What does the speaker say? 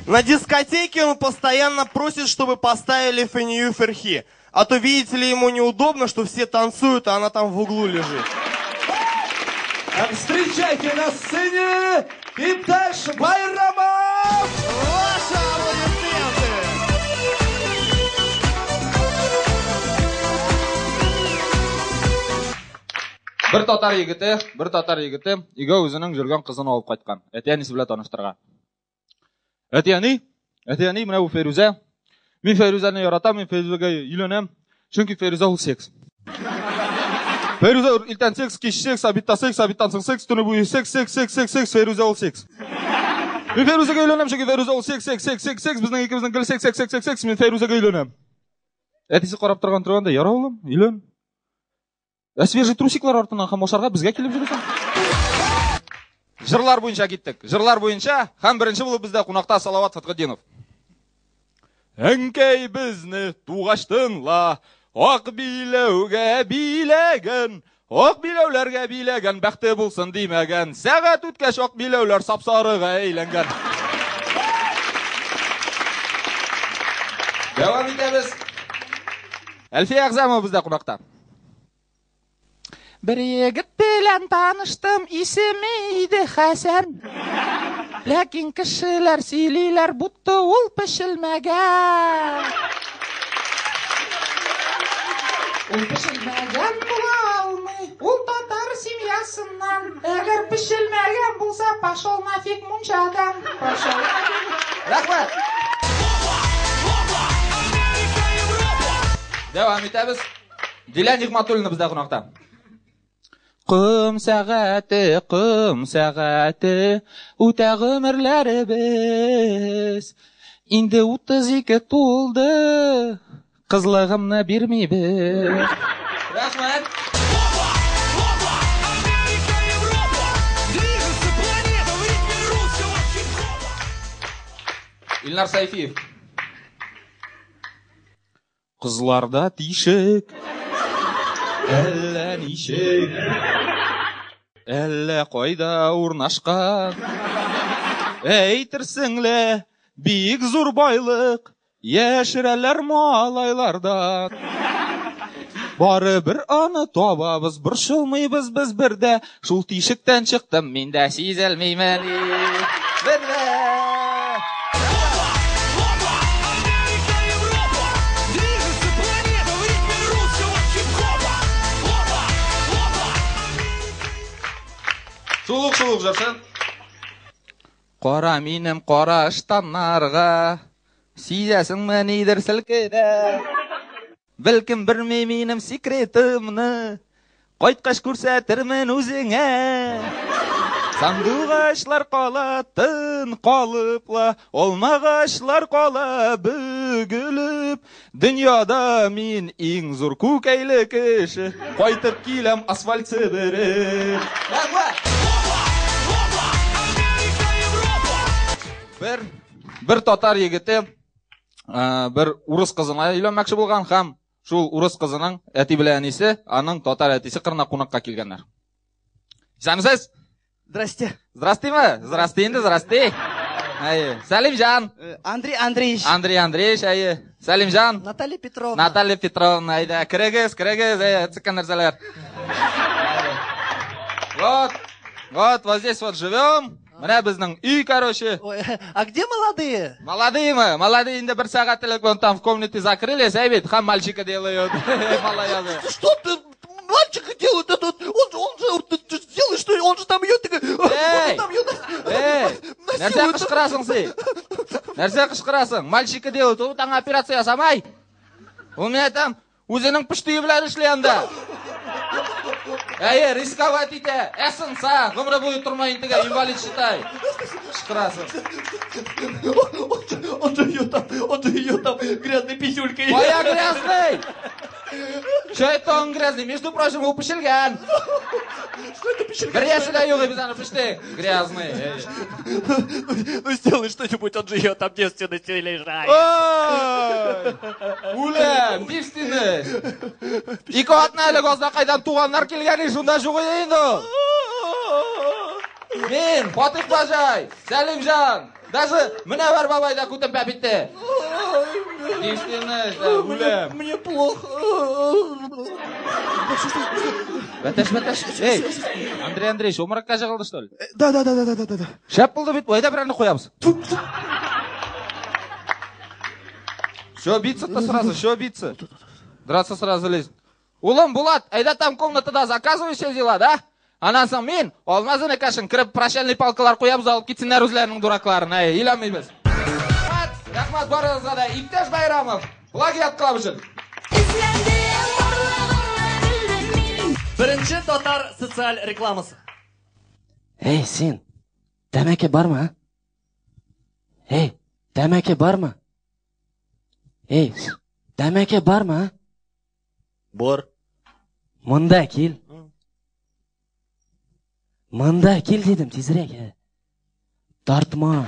На дискотеке он постоянно просит, чтобы поставили Фанию Ферхи. А то, видите ли, ему неудобно, что все танцуют, а она там в углу лежит. Встречайте на сцене Ипташ Байрамов! Ваши аплодисменты! Бер татар егете, бер татар егете өйгә үзенең йөргән кызын алып кайткан. Әти-әнисе белән таныштырган. Әти-әни, әти-әни, менә бу Фәйрүзә. Мин Фәйрүзәне яратам, мин Фәйрүзәгә өйләнәм. Чөнки Фәйрүзә ул секс. Фәйрүзә иртән секс, кич секс, обедта секс, обедтан соң секс, төне буе секс, секс, секс, секс, секс, Фәйрүзә ул секс. Мин Фәйрүзәгә өйләнәм, чөнки Фәйрүзә ул секс, секс, секс, секс, секс, безнең икебезнең гел секс, секс, секс, секс, секс, мин Фәйрүзәгә өйләнәм. Әтисе карап торган торган да, яра улым, өйлән. Ә свежий трусиклар артыннан һәм ашарга безгә килеп йөрисең. Җырлар буенча киттек. Җырлар буенча һәм беренче булып бездә кунакта Салават Фәтхетдинов. Әнкәй безне тугачтын ла, ак биләүгә биләгән, ак биләүләргә биләгән, бәхте булсын димәгән. Сәгать үткәч ак биләүләр сап-сарыга әйләнгән. Дәвам итәбез. Әлфия Әгъзамова бездә кунакта. Бер егет белән таныштым, исеме иде Хәсән. Ләкин кешеләр сөйлиләр, будто ул пешелмәгән. Ул пешелмәгән була алмый, ул татар семьясыннан. Әгәр пешелмәгән булса, пошел нафиг мунчадан. Пошел нафиг. Рәхмәт. Дәвам итәбез. Дилә Нигъмәтуллина бездә кунакта. Ком сәгате, ком сәгате, үтә гомерләребез. Инде 32 тулды, кызлыгымны бирмибез. Рәхмәт. Илнар Сайфиев. Кызларда тишек, әллә ничек, әллә кайда урнашкан. Әйтерсең лә, бик зур байлык яшерәләр малайлардан. Барыбер аны табабыз, борчылмыйбыз без бер дә. Шул тишектән чыктым мин дә сизелмимени. Бер дә. Шул ук, шул ук җырчы. Кара минем кара ыштаннарга, сизәсеңме нидер селкенә. Белкем белми минем секретымны, кайткач күрсәтермен үзеңә. Сандугачлар кала тын калып ла, алмагачлар кала бөгелеп. Дөньяда мин иң зур күкәйле кеше, кайтып киләм асфальт себереп. Бер, бер татар егете бер урыс кызына өйләнмәкче булган һәм шул урыс кызының әти белән әнисе аның татар әтисе кырына кунакка килгәннәр. Исәнмесез? Здрасте. Здрастеме? Здрасте инде, здрасте. Әйе. Сәлимҗан. Андрей Андреевич. Андрей Андреевич, әйе. Сәлимҗан. Наталья Петровна. Наталья Петровна, әйдә, керегез, керегез, әйе, цыккан нәрсәләр. Вот, вот, вот здесь вот живем. Менә безнең өй, короче. Ой, а где молодые? Молодые мы, молодые инде бер сәгать элек вон там в комнате закрылись, әй бит, һәм мальчика делают. Малаязы. Что ты, мальчика делают? Это он же сделай, что он же там ее, Эй! он там ее Эй, нәрсә кычкырасың син? Нәрсә кычкырасың? Мальчика делают, ул аңа операция ясамай. Ул менә там үзенең пыштые белән эшли анда. Әйе, рисковать итә. Ә сынса, гомере буе тормай интегә, инвалид считай. Кычкырасың. Он же ее там, он же ее там грязной писюлькой. Кая грязный? Че это он грязный? Между прочим, ул пешелгән. Что это писюлька? Бер яше дә юк, без аны пештек. Грязный. Ну сделай что-нибудь, он же ее там девственности лежает. Ой! Үләм, девственность. Ике атна элек Азнакайдан туганнар килгән, шунда юк иде инде ул. Мин, Фатих бажай, Сәлимҗан, даже Мөнәвәр бабай да күтен пәп итте. Девственность, да, үлем. Мне плохо. Бәтәш, бәтәш. Эй, Андрей Андреевич, обморокка җыгылды, что ли? Да, да, да, да, да, да, да. Шәп булды бит, әйдә берәрне куябыз. Все, биться-то сразу, все биться. Драться сразу лезет. Улым, Булат, әйдә там комнатада заказывай все дела, да? Аннан соң мин, Алмаз энекәшең, кереп прощальный палкалар куябыз, алып китсеннәр үзләренең дуракларын, әй, өйләнмибез. Рәхмәт, рәхмәт барыгызга да. Иптәш Байрамов, плагиат кылам өчен. Беренче татар социаль рекламасы. Эй, син, тәмәке бармы, а? Эй, тәмәке бармы? Эй, тәмәке бармы, а? Бар. Монда кил. Монда кил дидем, тизрәк. Тартма.